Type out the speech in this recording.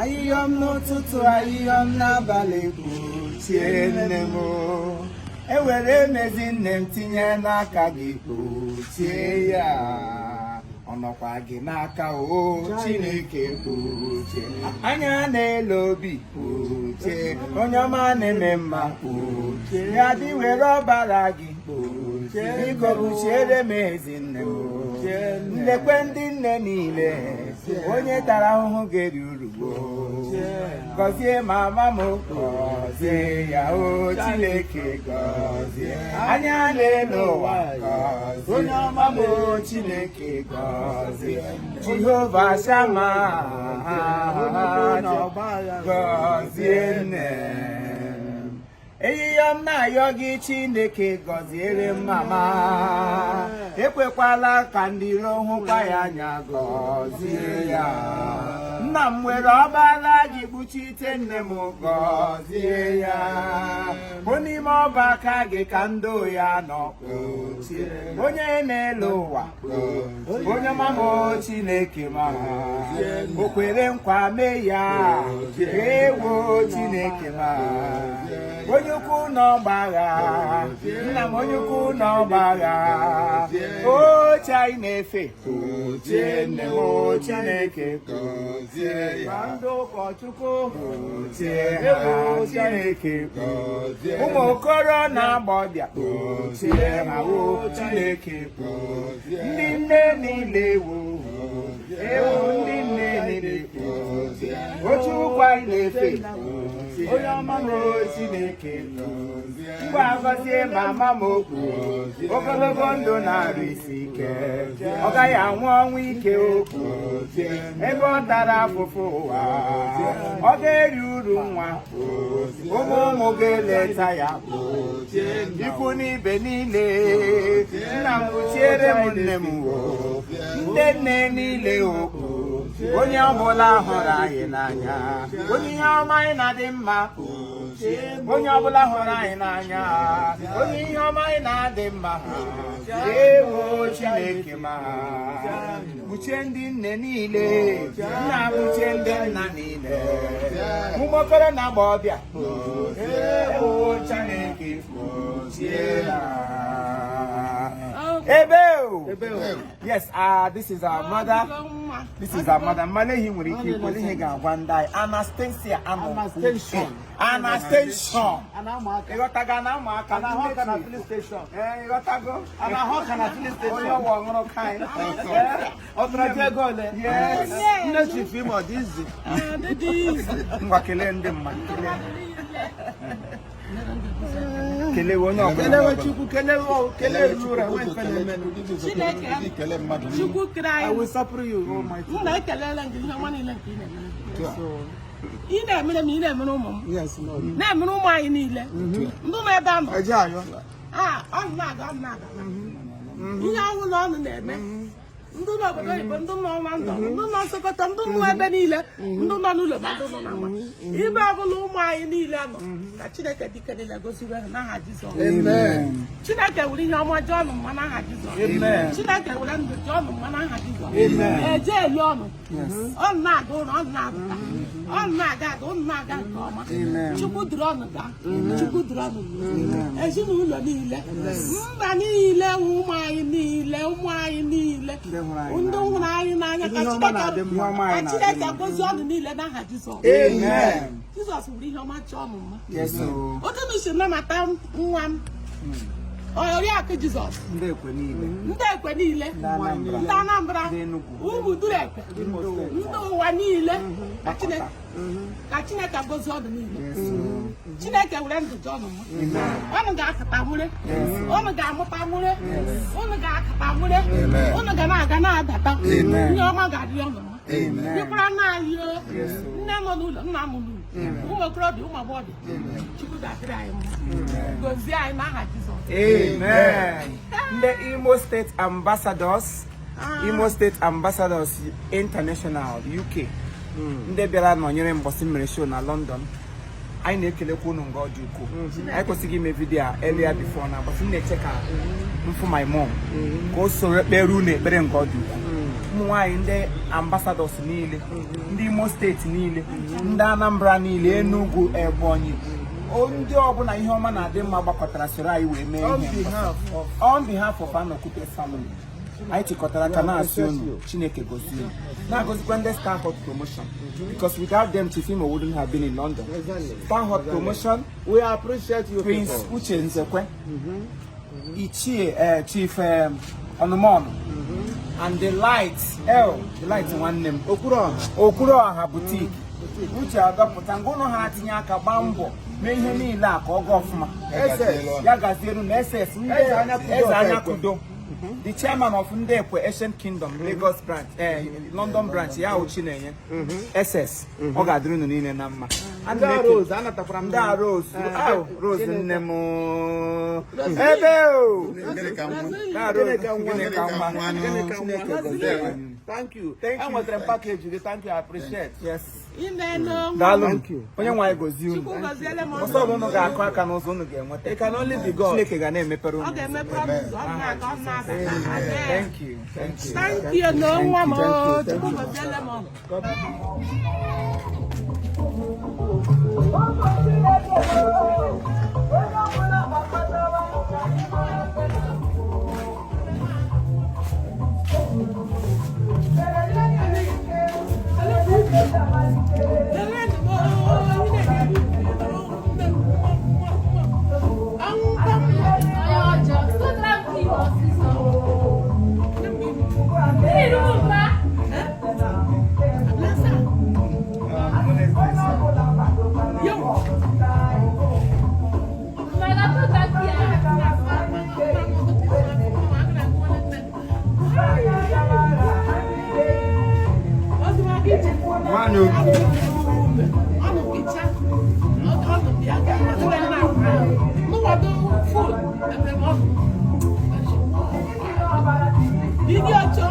Ayịyọ m n'ụtụtụ, ayịyọ m n'abalị, kpuchie nne m. Ewere m ezi nne m tinye n'aka gị, kpuchie ya. Ọ nọkwa gị n'aka o Chineke, kpuchie. Anya na-ele obi, kpuchie. Onye ọma na-eme mma, kpuchie ya. Dị were ọbara gị kpuchie, biko kpuchiere m ezi nne m. Nlekwe ndị nne niile, onye tara ahụhụ ga-eri uru gboo. Gọzie mama m, gọzie ya o Chineke, gọzie. Anya na-ele ụwa, gọzie onye ọma m o Chineke, gọzie. Jehova Shama, gọzie nne m. Eyịyọ m na-ayọ gị Chineke, gọziere m mama. Ekwekwala ka ndị iro hụkwa ya anya, gọzie ya. Nna m, were ọbara gị kpuchite nne m, gọzie ya. Bụ n'ime ọba aka gị ka ndụ ya nọ, kpuchie. Onye na-ele ụwa, onye ọma m o Chineke, ma o kwere nkwa mee ya. Ewo Chineke, ma onye ukwu n'ọgba agha, nna m, onye ukwu n'ọgba agha, oche anyị na-efe, kpuchie nne m o Chineke, Gọzie ma ya. ndị ụkọchukwu, kpuchie ha Chineke, ụmụ okoro na agbọbịa, kpuchie ha o Chineke, ndị nne niile, wo ewo, ndị nne niile, otu ụkwụ anyị na-efe, onye ọma m o Chineke, ngwa gọzie mama m okwu ogologo ndụ na-arụ isi ike, ọ gaghị anwụ ọnwụ ike okwu. Ebe ọ tara afụfụ ụwa, ọ ga-eri uru nwa. Ụmụ ụmụ ga-eleta ya, ikwu n'ibe niile. Nna m, kpuchiere m nne m o, ndị nne niile okwu, onye ọbụla hụrụ anyị n'anya, onye ihe ọma anyị na-adị mma, onye ọbụla hụrụ anyị n'anya, onye ihe ọma anyị na-adị mma. Ewo Chineke, ma kpuchie ndị nne niile. Nna, kpuchie ndị nna niile, ụmụ okoro na agbọbịa. Ewo Chineke, kpuchie ha. Ebe o. Yes, this is our mother. This is our mother. Mama, ihe nwere ike ikwu, ihe ga-agwa ndị anyị. Anastasia Anọ. Anastasia. Anastasia. A na-amụ aka. Ịghọtago na ụmụaka. A na-ahụ ọka na filling station. Ee, ịghọtago. A na-ahụ ọka na filling station. Onye ọwa ọṅụrụ kaị. Ọ tara ji ego ole? Yes. Nne Chief Imo, ọ dị izi. Ngwa, kelee ndị mmadụ. Kelee. Kelee onye ọbụla. Kelewe Chukwu, kelewe, kelewe Rura, nwe mfe na-eme. Chineke. Kele mmadụ. Chukwu kere I anyị. will suffer you, Almighty. M na-ekelele gị ihe ọma niile nke ị na-emere. Ị na-emere m, ị na-emere ụmụ m, Yes, Lord. na-emere ụmụ anyị niile, ndị nọ ebe a nọ. Eje ayọ. A ọ na-aga, ọ na-aga ihe ọbụla ọnụ na-eme, ndị nọ obodo oyibo, ndị nọ London, ndị nọ Sokoto, ndị nọ ebe niile, ndị nọ n'ụlọ ma ndị nọ n'ama, ibe ọbụla ụmụ anyị niile nọ, ka Chineke dike niile goziwe ha n'aha Jizọs. Amen. Chineke were ihe ọma jọọ ọnụ mma n'aha Jizọs. Amen. Chineke were ndụ jọọ ọnụ mma n'aha Jizọs. Amen. Eje eli ọnụ, ọnụ na-aga ụlọ, ọnụ na-apụta, ọnụ na-aga aga, ọnụ na-aga nke ọma. Amen. Chukwu duru ọnụ gaa, Chukwu duru ọnụ ruo ezinụlọ niile, mba niile, ụmụ anyị niile, ụmụ anyị niile, Ndị hụrụ anyị ndị hụrụ anyị n'anya, ka Ihe ọma na-adị Chineke mma. Ihe ọma ka anyị na-adị Chineke mma. gozie ọnụ niile n'aha Jizọs. Amen. Jizọs were ihe ọma chọọ ọnụ mma. Yes, o. Otu m si nnabata nwa m, Oriakụ Jizọs, Ndị ekwe niile. Ndị ekwe niile. Ndị Anambra. Ndị Anambra. Ndị Enugu. Ụmụ duru ekwe, ndị ụwa niile, ka Chineke gozie ọnụ niile. Yes, o. Chineke were ndụ jọọ ọnụ mma. Ọnụ ga-akata nwere, ọnụ ga-amụta nwere, ụnụ ga-akata nwere, ụnụ ga na-aga na-abata. Amen. Ihe ọma ga-adị ọnụ mma. Amen. Dịkwara nna anyị o. Yes, o. Nne nọ n'ụlọ, nna m n'ụlọ, ụmụ okorobịa, ụmụ agbọghọbịa, Chukwu ga-adịrị anyị mma, gozie anyị n'aha Jizọs. Amen. Ndị Imo State Ambassadors, Imo State Ambassadors International UK, ndị bịara nọnyere mbọsị mere show na London, anyị na-ekelekwa unu nga ọ dị ukwuu. Anyị kwesịghị ime video a earlier before na mbọsị m na-eche ka m fụ my mom ka o soro kpere unu ekpere nga ọ dị ukwuu. Ụmụ nwaanyị ndị ambassadors niile, ndị Imo Steeti niile, ndị Anambra niile, Enugu, Ebonyi, ndị ọbụla ihe ọma na-adị mma gbakọtara soro anyị wee mee On ihe. behalf of On behalf of Anokwute family, anyị chịkọtara aka na-asị unu Chineke gozie unu, na-agọzikwa ndị Star Hot Promotion, because without them Chief Imo wouldn't have been in London. Star Hot Promotion, We appreciate you Prince people. Uche Nzekwe, Ichie Chief Onumonu, and the light el the light nwanne m. Okwuruọha. Okwuruọha Boutique, Uche Adọpụta ngwa ụnụ ha tinye aka gbaa mbọ mee ihe niile a ka ọ gaa ọfụma. SS. Ya gaziere na SS ndị Eze Anyakudo. Eze Anyakudo, the chairman of ndị Ekwe Ancient Kingdom Lagos branch, London branch, ya wụ Chinenye SS. Ọ ga-adịrị unu niile na mma. Ana m Ndị Rose, anatakwara m ndị a Rose. Eh, Au, Rose. Chineke. Nne m ebe o. Gịnị ka nwa? Ndị a Rose. Gịnị ka nwa? Gịnị ka nwa? Gịnị ka nwa? Chineke gọzie unu. Thank you. Thank you. Enwetara m package gị. Thank you. I appreciate. Yes. Imeela nwa. Daalụ. Thank you. Onye nwe anyị gọzie unu. Chukwu gọziele m. Ọsọ ọbụla unu ga-akụ aka n'ụzọ, unu ga-enweta. It can only be God. Chineke ga na-emepere Ọ unu ụzọ. ga-emepe ọnụ ụzọ, ọ na-aga, ọ na-abata. Amen. Thank you, thank you. Thank you na nwa m. Chukwu gọziele m ọnụ. Onye ọjọọ, tụtara m ihe ọsịsọ. Mmiri mba. Mmadụ tụta ya. Nwaanyị okwu. Ndị ọchọ.